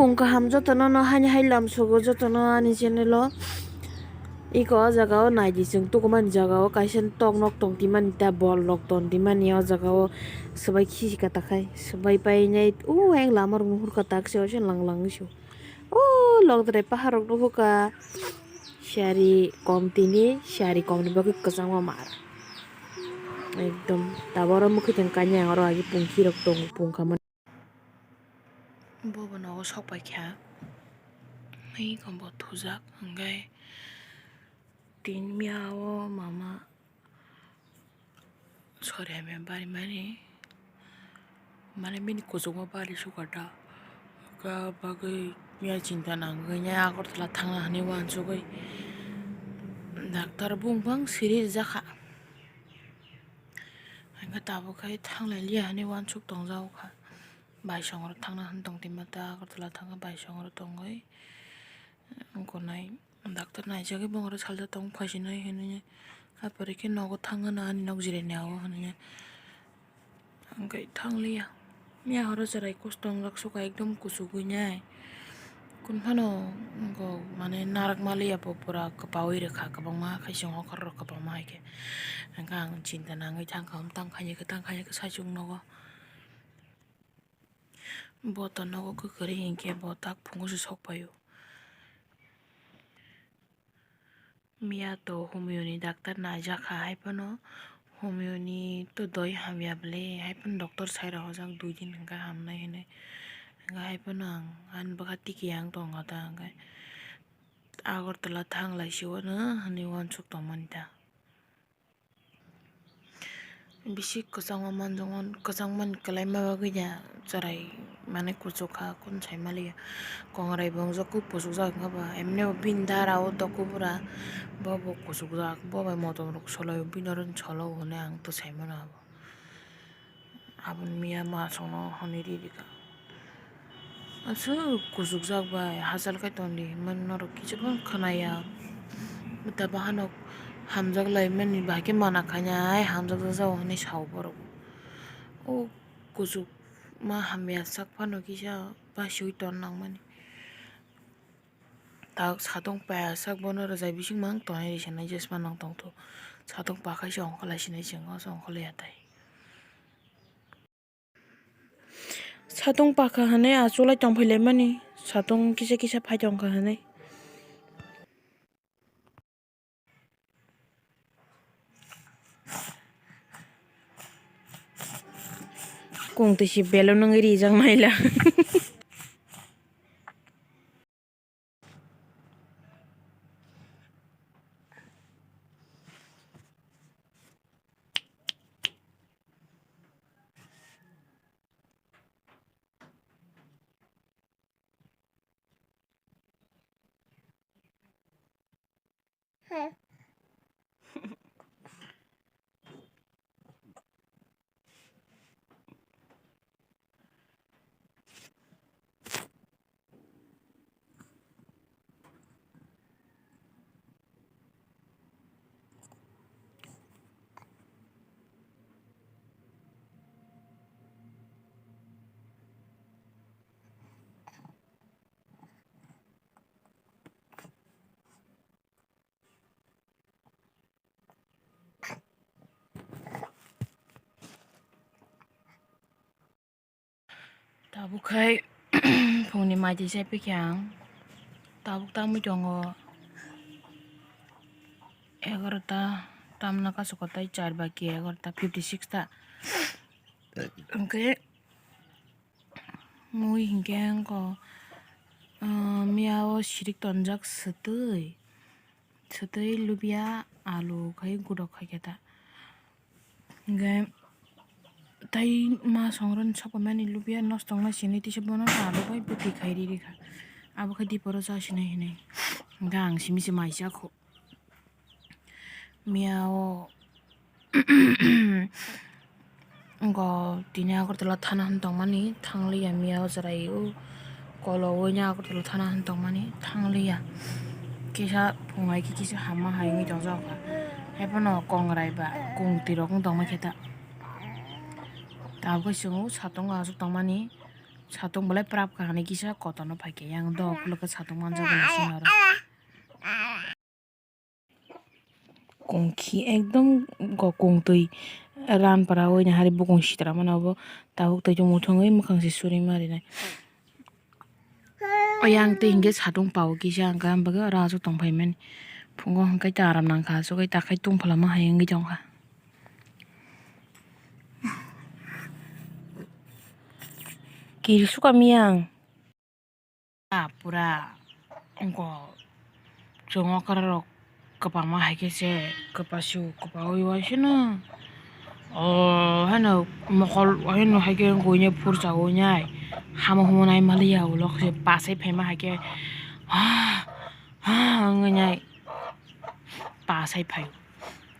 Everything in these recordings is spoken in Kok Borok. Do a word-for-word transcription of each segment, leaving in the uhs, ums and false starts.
Tong kaham jotono no haini hai lam sogo jotono ani channel o. Iko o jaga o naidi chwng tukumani jaga o kaisa tok nok tong timani ta bol rok tong timani o jaga o swbai khisi kata khai swbai painai o ayang lama rok nuhur kata kisa o se lang lang se o lok drai pahar rok nuhur ka. Siyari kom tini siyari kom ni bagwi kwchangma mar ekdom tabuk oro mwkhwtwng kanya ang oro agi pungki rok tongo pungkha mani. Bo bo nogo sok pai kha. Hai kom bo thujak hwnkhe tin miya o mama sori hamya bari mani mane bini kuchukma bari sukha da. Wngkha bagwi miya chinta nangwi Agartala thangna hwnwi uansugwi doctor bung bang siri rijak kha. Hwnkhe tabuk khe thanglai liya hwnwi uansuk tongjak kha. Baisongoro thangna hwn tong twi mata Agartala thangkha baisongoro tongwi gonai doctor naijagwi bongoro salsa tong phaisinai hinwi. Apore khe nogo thangna ani nok jirai nai o hinwi. Hwnkhe thangliya. Miya horo chwrai kosto wngjak sukha ekdom kuchugwi nai. Kun phano mane narak maliya bo pura kwpaui rwkha kwbangma khai chwng okhorrok kwbangma hai khe. Hwnkhe ang chinta nangwi thangkha tang khainai khe tang khainai khe saichung nogo. Bo to nogo kwkhwrwi hinkhe bo tak phungo se sok paio. Miya to homeoni doctor naijak kha, hai phano homeoni to doi hamya bwle, hai phano doctor sai rw hojak dui din hwnkhe hamnai hinwi. Hwnkhe hai phano ang ani bwkha tiki yang tongo ta, hwnkhe Agartala thang lai se uanu hinwi uansuk tongmani ta. Bisi kwchangma manjak, kwchangmani kwlaima bagwi ya chwrai mane kuchuk kha, kunu sai maliya. Kongrai bo wngjak khe kuchukjak wngkha ba, emne bo bini dara o doku bura bo bo kuchukjak, bo bai motom rok solai o, bini oro ni solo o hwnwi ang to sai mano abo. Aboni miya masongno hwnwi ri rikha. Aswk kuchukjak bai hachal khai tongdi hinmani norok kichukhwng khwnaya. Bwta bahanok hamjak laimani bahai khe mana khainai hamjak jak jago hinwi sao borok. O kuchukma hamya sak phano kisa basiui ton nangmani. Tak satung paya sak bono rwjai bising mang tonwi rwsinai jesma nang tongthu. Satung pakhai se ongkha lai sinai chwng o se ongkha lai ya tai. Satung pakha hwnwi achuk lai tongphai lai mani, satung kisa kisa phai tongkha hwnwi. Kung twi si belon wngwi rijak naila. Tabuk khai phungni mai twi chai phikha ang. Tabuk tamwi tongo egarota, tamna kasu kotai char baki egarota fifty six ta. Hwnkhe mui hinkhe angkho, ah, miya o sirik tonjak swtwi, swtwi lubia alu khai gudok khai khe ta. Hwnkhe tai ma songroni sokphaimani lubia nosto wngma sini tisa bono alu bai bwtwi khai ri rikha. Abo khe diporo cha sinai hinwi. Hwnkhe ang simi se mai cha kho. Miya o Wngkha tini Agartala thana hwn tongmani thangliya, miya o chwrai o kolo o Agartala thana hwn tongmani thangliya. Kisa phungai khe kisa hamma hai wngwi tongjak kha. Haiphano kongrai ba kungtwi rok wng tongma khe ta. Tabukhe chwng o satung aswk tongmani. Satung belai prap kahani kisa kotorno phaikhe yang do khulukhe satung manjak belai sini oro. Kongkhi ekdom go kongtwi ranpara oini hari bukung sitra mano obo tabuk twi muthungwi mwkhang se suri marinai. Oyang twi hinkhe satung pao kisa hwnkhe ang bagwi oro aswk tongphaimani. Phungo hwnkhe ta aram nangkha aswk ta khai tungphla ma hai wngwi tongkha. Kiri suka miyang. Ah, pura wngkha chwng okra rok kwbangma hai khe se kwpasu kwpaui uaisano. O haino mokol haino hai khe wngkha uini phursa uinai hamo humo nai maliya ulo khe pasai phaima hai khe ha ha wngwi nai pasai phaio.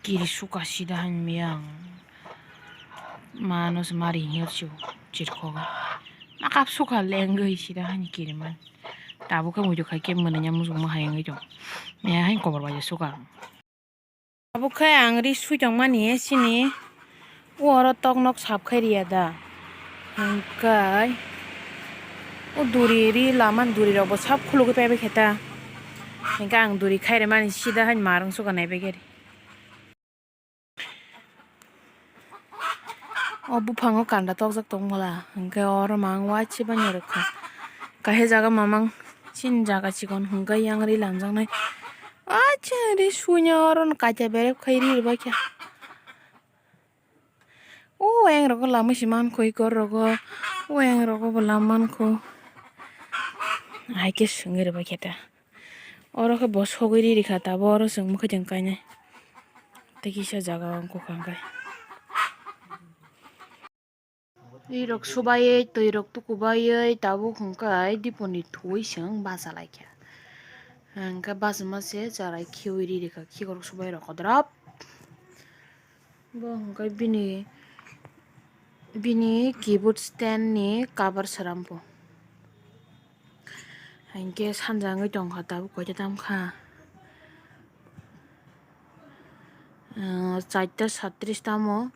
Kiri suka sida hain miyang. Mano se mari hiya sio chirkhogo. Makap sukha lengwi sida hani kiriman. Tabuk khe muitu khai khe mwnanya muchungma hai wngwi tong. Meya hai kobor bai suka. Tabuk khe ang ri sui tongmani sini. O oro tok nok sap khai riya da. Hwnkhe o duri ri laman duri rok bo sap khulugwi paibai khe ta. Hwnkhe ang duri khai rwmani sida hai marung suka nai bai khe ri. O buphango kanda tokjak tongmala, hwnkhe oro mang wachi banya rwkha. Kaisa jaga mamang chini jaga chikon hwnkhe yang ri lamjaknai. Wachi ri suina oro kaita berep khai ri rwbaikha. O weng rogo lamwi se mankho, ikor rogo o weng rogo bo lam mankho. Hai khe swngwi rwbaikhe ta. Oro khe bo sogwi ri rikha, tabuk oro chwng mwkhwtwng kainai. Tei kisa jaga o wngkha hwnkhe. Ri rok subaiwi, twi rok tukubaiwi, tabuk hwnkhe diponi thuwi chwng bacha laikha. Hwnkhe bachama se chwrai khiui ri rikha, khikrok subai rok kodrap. Bo hwnkhe bini, bini keyboard stand ni cover srampo. Hinkhe sanja wngwi tongkha tabuk koita tamkha. Ah, charta satris tamo.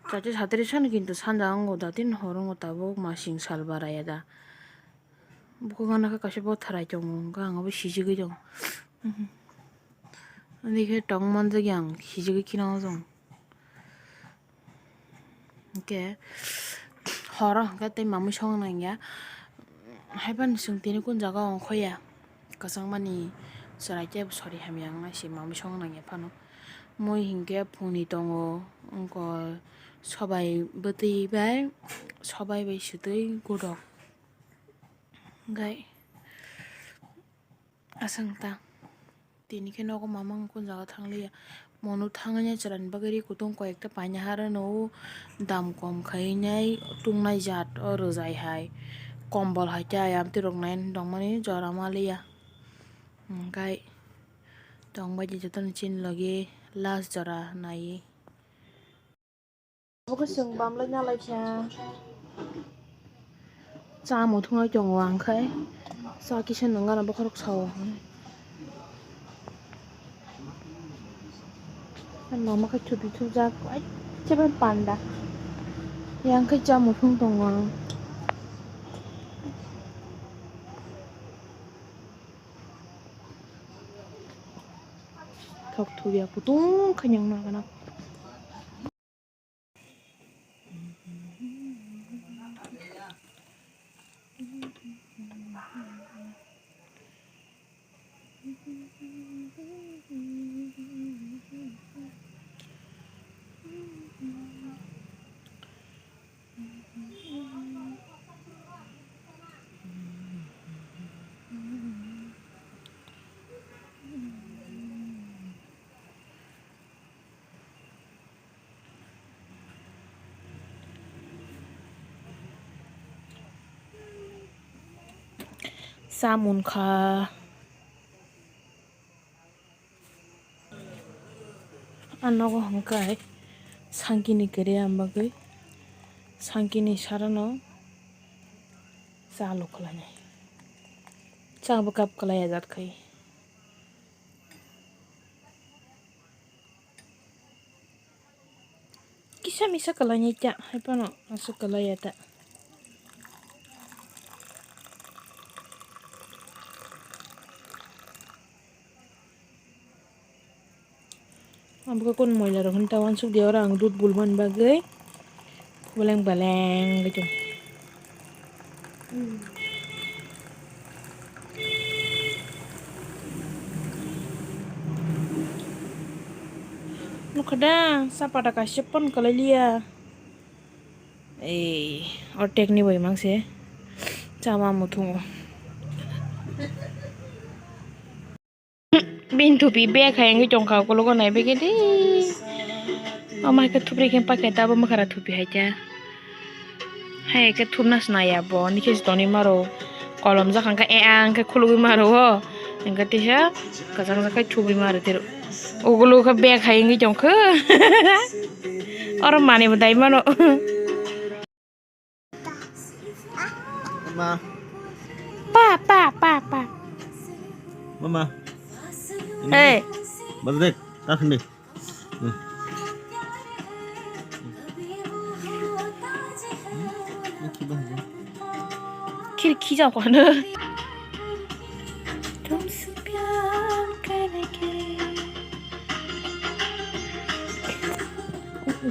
Charta satris ano kintu sanja wngo da, tin hor wngo tabuk masing sal baraya da. Bukhuk gana khe kaisa bothar ai tongo, hwnkhe ang abo sijigwi tongo. Ani khe tong manjak yang sijigwi kheno ojong. Hwnkhe horo hwnkhe tei mamwi song nangya. Haiphano chwng tini kun jaga ongkhoya. Kwchangmani chwrai tei sori hamya wngnai se mamwi song nangya phano. Mui hinkhe phungni tongo, wngkha sobai bwtwi bai, sobai bai swtwi godok. Hwnkhe aswk ta tini khe nogo mamang kun jaga thangliya. Mono thangwi chwraini bagwi ri kutung koi ekta paina har no dam kom khai nai tungnai jat o rwjai hai. Kombol hai tei ayang twi rok nai tongmani jora maliya. Hwnkhe tongbai di jotono chini logi last jora nai. Obo khe chwng bamlai nalaikha. Cha muthungnai tongo ang khai. Cha kisa nung gana bokhorok sao. Mama khe thupi thupjak. Chebeng panda. Yang khe cha muthung tongo ang. Thok thuya kutung khe nang nagana. Cha munkha. A nogo hwnkhe sangkini kwrwi ang bagwi sangkini sarano cha lukhlainai. Cha bo kap kwlai ajat khai. Kisa misa kwlainai ta, hai phano aswk kwlaiya ta. Abo khe kon moila rok hwn ta uansuk di oro ang dud bulmani bagwi beleng beleng khe chwng. Nukha da, sapata kaisa pon kwlai liya. Ei, ortek ni bai mang se. Chama muthungo. Bini thupi bag hai wngwi tongkha, ukologo naibagwi de. Omo hai khe thupri khe pakhe ta, abo mwkhara thupi hai khe. Hai khe thupna se naiya bo, hwnwi khe se tonwi maro. Kolom jak hwn khe, eh, ang khe khulugwi maro o. Hwnkhe teisa kwchang jak khe thupri maro tiro. Ukologo khe bag hai wngwi tongkha. Oro manwi bo dai mano. Ma. Pa, pa, pa, pa. Mama. Hey. Baru dek, tahan deh. Nih. Khirki jauh kan.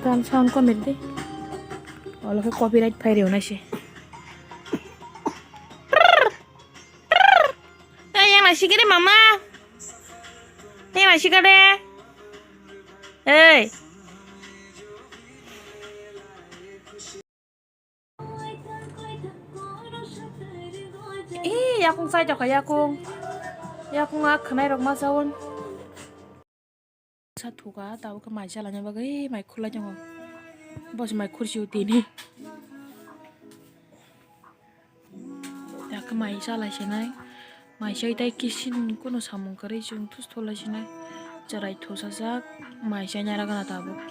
Gan sound kome de. Olo khe copyright phai reo nai se. Ei, yang nai sikare mama. Yang nai sikare. Ei. Ih, yakung chai tokha yakung. Yakung a khwnai rok ma chaun. Sa thuka, tabuk khe mai chalani bagwi mai khurlai tongo. Bosi mai khursi o tini. Yakhe mai chalai sinai. Mai chai tai kisin kunu samung kwrwi chwng thus thulai sinai. Chwrai thusajak mai chai nai rwgana tabuk.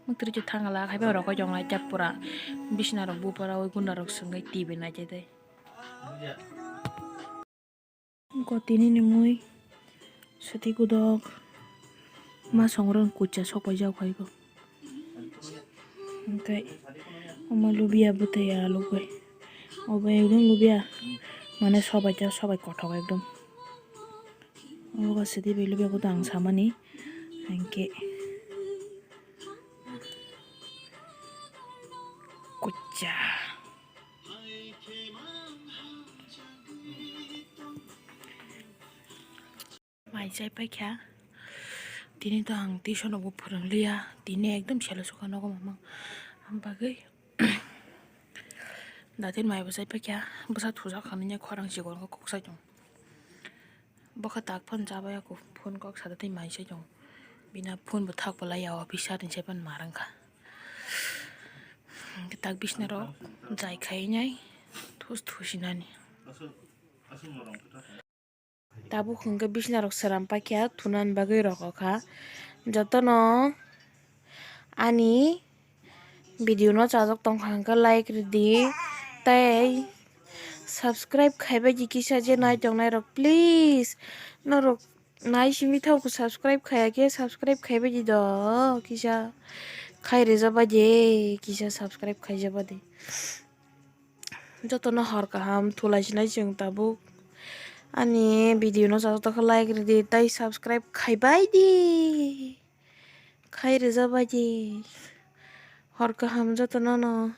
Mwktwrwi twi thangla khai bai rokoi tonglai tei pura bisna rok bupara oi gunda rok swngwi T V nai tei tei. Gotini ni mui swtwi gudok ma songro kucha sok pai jak phai kho. Hwnkhe omo lubia bwtwi alugwi obo ekdom lubia mane sobai jak sobai kothok ekdom. Obo swtwi bai lubia bwtwi ang samani hwnkhe kucha. Mai chai paikha. Tini to ang tuition rokbo phwrwng liya. Tini ekdom selo sukha nogo mamang. Ang bagwi datin mai bo chai paikha. Bwsa thujak kha nini khorang chikon khe kok sai tong. Bokha tak phone chabai ako, phone kok sada tei mai sai tong. Bina phone bo thak bo laiya, office sari sai pan ma rang kha. Hwnkhe tak bisna rok jai khai nai thus thusinani. Tabuk hwnkhe bisna rok sram paikha thunan bagwi rokha. Jotono ani video no chajak tongkha hwnkhe like rwdi tei subscribe khaibai di kisa je nai tongnai rok please norok nai simi thok subscribe khaiya khe subscribe khaibai di do kisa khai rwjabai di kisa subscribe khaijaba di. Jotono hor kaham thulai sinai chwng tabuk ani video no chajak tongkha like rwdi tei subscribe khaibai di. Khai rwjabai di. Hor kaham jotono no.